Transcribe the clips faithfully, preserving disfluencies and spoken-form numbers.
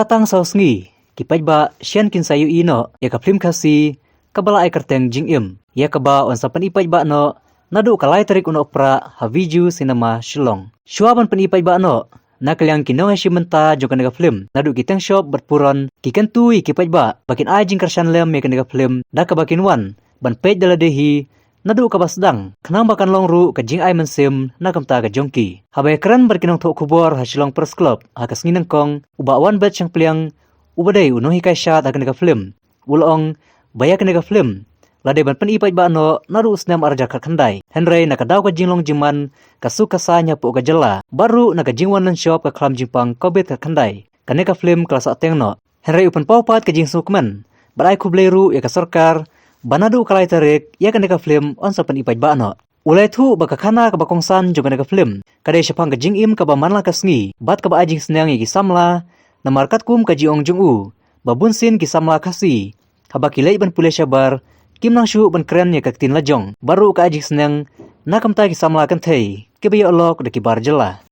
Tang saw sngi, ki paidbah shen kin sa ïohi noh ïa ka film Khasi kaba la ai kyrteng Jingim, ïa kaba yn sa pyni paidbah noh naduh ka lai tarik u Nohprah ha Bijou Cinema Shillong. Shuwa ban pyni paidbah noh, na ka liang ki nongïashim bynta jong kane ka film, naduh ki Teng Shop bad Puron, ki kyntu ïa ki paidbah ba kin ai jingkyrshan lem ïa kane ka film da kaba kin wan ban peit da lade hi naduh kaba sdang, khnang ba kan long ruh ka jingai mynsiem na ka bynta ka jong ki. Haba ïakren bad ki nongthoh khubor ha Shillong Press Club ha ka sngi nyngkong, u Bah Wanbet Shangpliang, uba dei u nonghikai shad ha kane ka film, u la ong ba ïa kane ka film la dei ban pyni paidbah noh naduh u snem ar hajar khatkhyndai, hynrei na ka daw ka jinglong jingman, ka suk ka saiñ hapoh ka jylla bad ruh na ka jingwan lynshop ka khlam jingpang Covid khatkhyndai, kane ka film ka la sahteng noh. Hynrei u pynpaw pat ka jingsngewkmen bad ai khublei ruh ïa ka sorkar ba naduh ka lai tarik ïa kane ka film yn sa pyni paidbah noh. U la ïathuh ba ka khana kaba kongsan jong kane ka film ka dei shaphang ka jingim kaba man la ka sngi bad kaba ai jingsneng ïa ki samla, namar katkum ka jingong jong u ba bunsien ki samla Khasi haba ki leit ban pule shabar kim nang shuh ban kren ïa ka ktien la jong, bad ruh ka ai jingsneng na ka bynta ki samla kynthei kiba ïoh lok da ki bar jylla.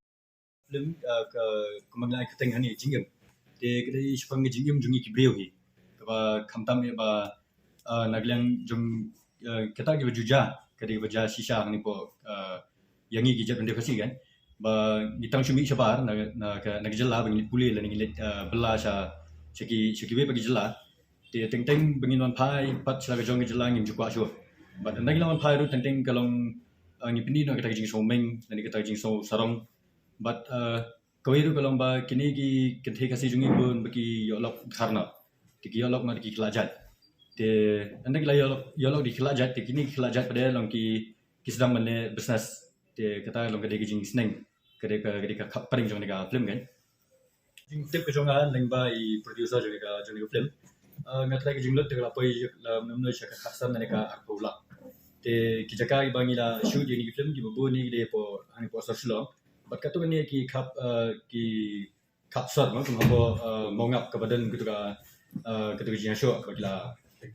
Film, uh, ka, kumba ngi la ai kyrteng hangne Jingim. Te ka dei shaphang ka jingim jong ngi ki briew hi, kaba khamtam ïa ba, uh, na ka liang jong, uh, kita kiba ju jia, ka dei kaba jia shisha hangne hapoh, uh, ïa ngi ki jaitbynriew Khasi kan, ba ngi tang shu mih shabar na, na ka, na ka jylla ba ngi leit pule lane ngi leit, uh, bylla sha, sha ki, sha kiwei pat ki jylla. Te teng teng ba ngin wan phai pat sha la ka jong ka jylla ngim ju kwah shuh. Bad ynda ngi la wan phai ruh teng teng ka long, uh, ngi pyni noh kita ki jingsngewmeng lane kita ki jingsngewsarong. Bad, uh, kawei ruh ka long ba kine ki kynthei Khasi jong ngi bun ba ki ïoh lok dkhar noh. Te ki ïoh lok noh da ki khlad jait. Te ynda ki la ïoh lok, ïoh lok da ki khlad jait, te kine ki khlad jait pat de long ki, ki sdang ban leh business. Te kata long ka dei ka jingsneng, ka dei ka, ka dei ka khap pyrshah jong kane ka film kan. Jingtip ka jong nga lyngba i producer jong kane ka, jong kane ka film. Uh, nga try ka jinglut te ka la poi la mynno sha ka khatsan lane ka arphew lak. Te ki jaka kiba ngi la shoot ïa kine ki film kiba bun hi ki dei hapoh, hangne hapoh sor Shillong. Bad katto katne ki khap, uh, ki khap sor mo, kum hapoh, uh, Mawngap kaba don katu ka, uh, katu ka jingïashoh kaba ki la,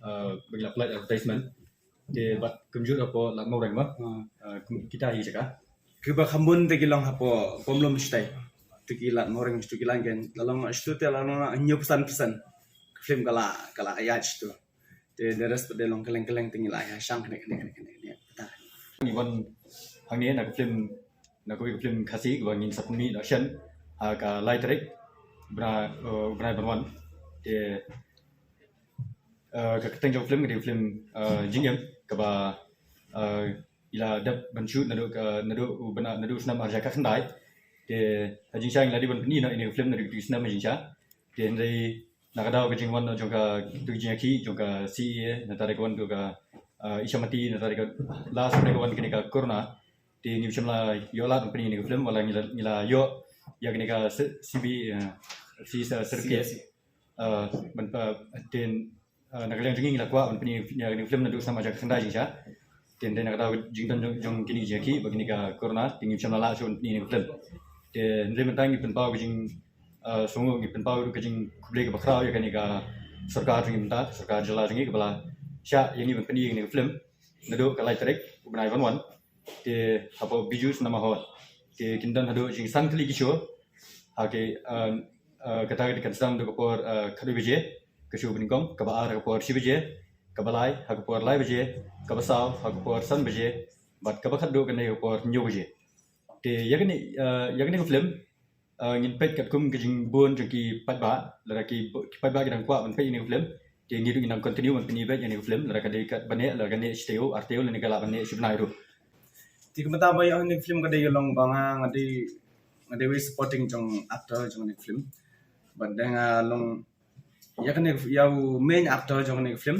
uh, ba ki la pynlait advertisement. Te bad kumjuh hapoh Lad Mawreng mo. Hmm. Uh, kum kita hi jaka. Kiba kham bun te ki long hapoh Pomlum shatai. Te ki Lad Mawreng, te ki Lad Gen. La long shatai te la long hynñiewphew san percent. Film ka la, ka la ïaid shatai. Te the rest pat de long kylleng kylleng te ngi la ïa shang kane kane kane kane kane. Kata. Ngi wan hangne na ka film, na kawei ka film Khasi kaba ngin sa pynmih noh shen ha ka lai tarik u bnai, uh, u bnai ban wan. Te, uh, ka kyrteng jong film ka dei film, uh, Jingim kaba, uh, i la dep ban shoot naduh ka, naduh u bnai, naduh u snem ar hajar khatkhyndai. Te ha jingshisha ngi la dei ban pyni noh ïa kane ka film naduh ka snem ha jingshisha. Te hynrei na ka daw ka jingwan jong ka, tu ka jingïakhih jong ka C A A, na ka daw ka wan tu ka, uh, Ishamati, na ka daw ka last ka wan kane ka corona. Te ngim shym la ïoh lad ban pyni ïa kane ka film, wat la ngi la, ngi la ïoh ïa kane ka C-, C B, uh, C-, uh, certificate. C B S E. Uh, ban, uh, te, uh, na ka liang jong ngi ngi la kwah ban pyni ïa kane ka film naduh u snem ar hajar khatkhyndai jingshisha. Te hynrei na ka daw ka jingdon jong, jong kine ki jingïakhih bad kane ka corona, te ngim shym la lah shuh ban pyni ïa kane ka film. Te hynrei mynta ngi pynpaw ka jing, uh, sngewnguh, ngi pynpaw ka jingkhublei kaba khraw ïa kane ka sorkar jong ngi mynta, sorkar jylla jong ngi kaba la shah ïa ngi ban pyni ïa kane ka film naduh ka lai tarik u bnai ban wan. Te hapoh Bijou Cinema Hall. Te kin don haduh jingsan tylli ki show. Ha ki, uh, uh, kata ka dei kan sdang naduh ka por, uh, khatwei baje ka show ba nyngkong, kaba ar ha ka por shi baje, kaba lai ha ka por lai baje, kaba saw ha ka por san baje, bad kaba khatduh kan dei ha ka por hynñiew baje. Te ïa kane, uh, ïa kane ka film, uh, ngin peit katkum ka jingbun jong ki paidbah, lada ki, ki paidbah ki dang kwah ban peit ïa kane ka film. Te ngi ruh ngin nang continue ban pyni beit ïa kane ka film, lada ka dei katba neh, lada ka neh shi taïew, ar taïew, lane ka lah ban neh shi bnai ruh. Te ka bynta ba ïoh ïa kane ka film ka dei ka long ba nga, nga dei, nga dei wei supporting jong actor jong kane ka film. Bad dei nga long ïa kane ka, ïa u main actor jong kane ka film.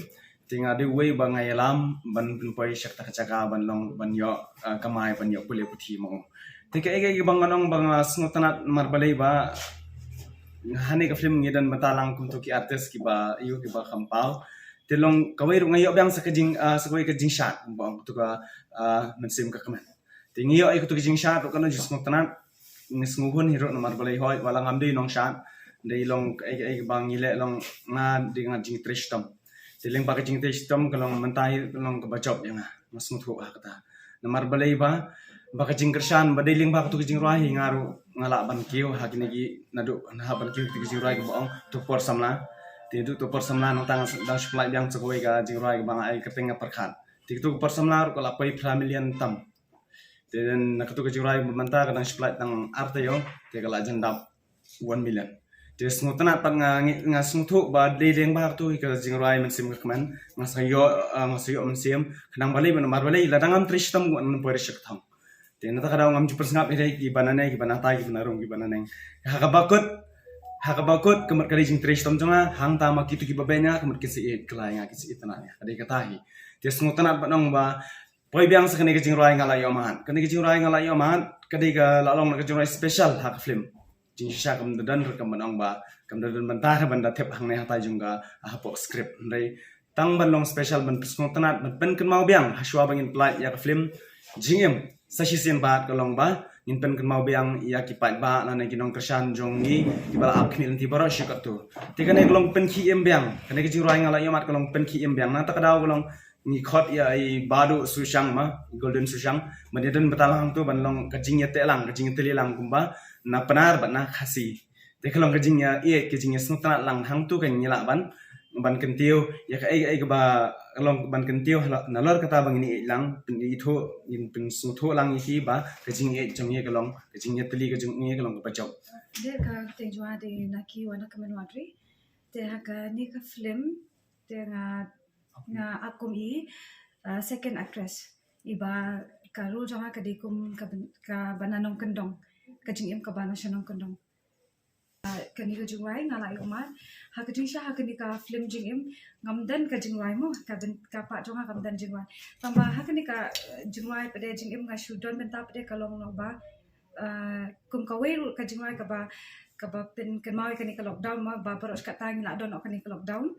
Te nga dei uwei ba nga ïalam ban pynpoi sha kata ka jaka ban long, ban ïoh, uh, kamai, ban ïoh pule puthi mo. Te kaei kaei ba nga long ba nga sngewtynnat namar balei ba ha kane ka film ngi don bynta lang kumto ki artist kiba ïoh kiba kham paw. Te long kawei ruh nga ïoh biang sa ka jing, uh, sa kawei ka jingshad ba ong kumto ka, uh, mynsiem ka kmen. Te ngi ïoh ïa katu ka jingshad ruh kano jingsngewtynnat, ngi sngewhun hi ruh namar balei hooid wat la ngam dei nongshad, dei long kaei kaei ba ngi leh long nga dei nga jingtrei shitom. Te lyngba ka jingtrei shitom ka long mynta hi ka long kaba jop ïa nga, nga sngewthuh ha kata. Namar balei ba ba ka jingkyrshan ba dei lyngba katu ka jingrwai hi nga ruh nga lah ban kiew ha kine ki, naduh ha ban kiew katu ka jingrwai kaba ong To Por Samla. Te naduh To Por Samla nangta nga dang shu pynlait biang sa kawei ka jingrwai kaba nga ai kyrteng Nga Pyrkhat. Te katu Ka Por Samla ruh ka la poi phra million tam. Te na katu ka jingrwai ba mynta ka dang shu pynlait tang ar taïew te ka la jan dap one million. Te sngewtynnat pat nga, nga sngewthuh ba dei lyngba katu hi ka jingrwai Mynsiem Ka Kmen. Nga sa ïoh, ah, nga sa ïoh mynsiem. Khnang balei, namar balei, lada ngam trei shitom, ngan poi sha ka thong. Te nangta ka daw ngam ju pynsngap ïa kiba nangne, kiba nangtai, kiba narum, kiba nangne. Ha kaba kut, ha kaba kut, ka mut ka dei jingtrei shitom jong nga, hangta ma kito kiba beiñ ïa nga, ka mut kin sa ïeit kylla ïa nga, kin sa ïeit tynnat ïa nga. Ka dei kata hi. Te sngewtynnat pat ong ba poi biang sa kane ka jingrwai Nga La Ïohmad. Kane ka jingrwai Nga La Ïohmad ka dei ka la long na ka jingrwai special ha ka film. Jingshisha kam da don ruh, kam ban ong ba kam da don bynta ruh ban da thep hangne hatai jong ka, hapoh script. Hynrei tang ban long special, ban pynsngewtynnat, ban pynkynmaw biang ha shuwa ba ngin pynlait ïa ka film Jingim. Sa shisien pat ka long ba ngin pynkynmaw biang ïa ki paidbah lane ki nongkyrshan jong ngi kiba la ap khmih lynti baroh shi katto. Te kane ka long pynkhie im biang, kane ka jingrwai Nga La Ïohmad ka long pynkhie im biang. Nangta ka daw ka long ngi khot ïa i Bah Duh Sushang ma, Golden Sushang, ban ïadon bynta lang hangto ban long ka jingïateh lang, ka jingïatylli lang kumba na Pnar bad na Khasi. Te ka long ka jingïa, ïa ka jingïasngewtynnat lang hangto, ka ngi lah ban, ban kyntiew ïa kaei kaei kaba long, ban kyntiew nalor kata ba ngin ïeit lang, pynithuh, ngin pynsngewthuh lang ïa ki ba ka jingïeit jong ngi ka long, ka jingïatylli ka jong ngi ka long kaba jop. Dei ka kyrteng jong nga dei Naki Wanakmen Wadri. Te ha kane ka film te nga, nga act kum i, uh, second actress. Iba ka role jong nga ka dei kum ka ban, ka ba na nongkyndong, ka jingim ka ba na sha nongkyndong. Uh, kane ka jingrwai Nga La Ïohmad. Ha ka jingshisha ha kane ka film Jingim ngam don ka jingrwai mo, ka ban, ka part jong nga kam don jingrwai. Tangba ha kane ka, uh, jingrwai pat de Jingim nga shu don bynta pat de ka long long ba, uh, kum kawei ruh ka jingrwai kaba, kaba pynkynmaw ïa kane ka lockdown ma, ba baroh shi katta ngi la don noh kane ka lockdown.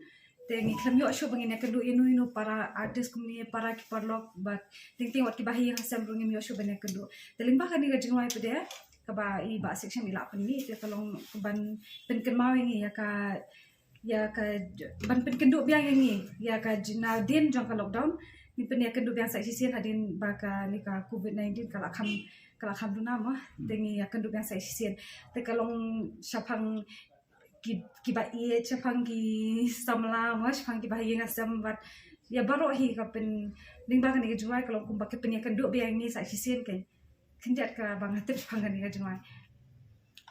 Te ngi khlem ïoh shuh ba ngin ïakynduh ïa ino ino para artist kumne, para ki paralok, bad teng teng wat kiba ha ïing ha sem ruh ngim ïoh shuh ban ïakynduh. Te lyngba kane ka jingrwai pat de kaba i Bah Section i la pynmih, te ka long ban pynkynmaw ïa ngi ïa ka, ïa ka, ban pynkynduh biang ïa ngi ïa ka jingna dien jong ka lockdown. Ngi pynïakynduh biang sa shisien hadien ba kane ka covid nineteen ka la kham, ka la kham duna mo. Te ngi ïakynduh biang sa shisien. Te ka long shaphang ki, kiba ïeit, shaphang ki samla mo, shaphang kiba ha ïing ha sem bad ïa baroh hi ka pyn, lyngba kane ka jingrwai ka long kumba ka pynïakynduh biang ïa ngi sa shisien, ka khyndiat kaba nga tip shaphang kane ka jingrwai.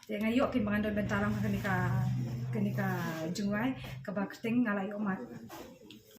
Te nga ïoh kin ba ngan don bynta lang ha kane ka, kane ka jingrwai kaba kyrteng Nga La Ïohmad.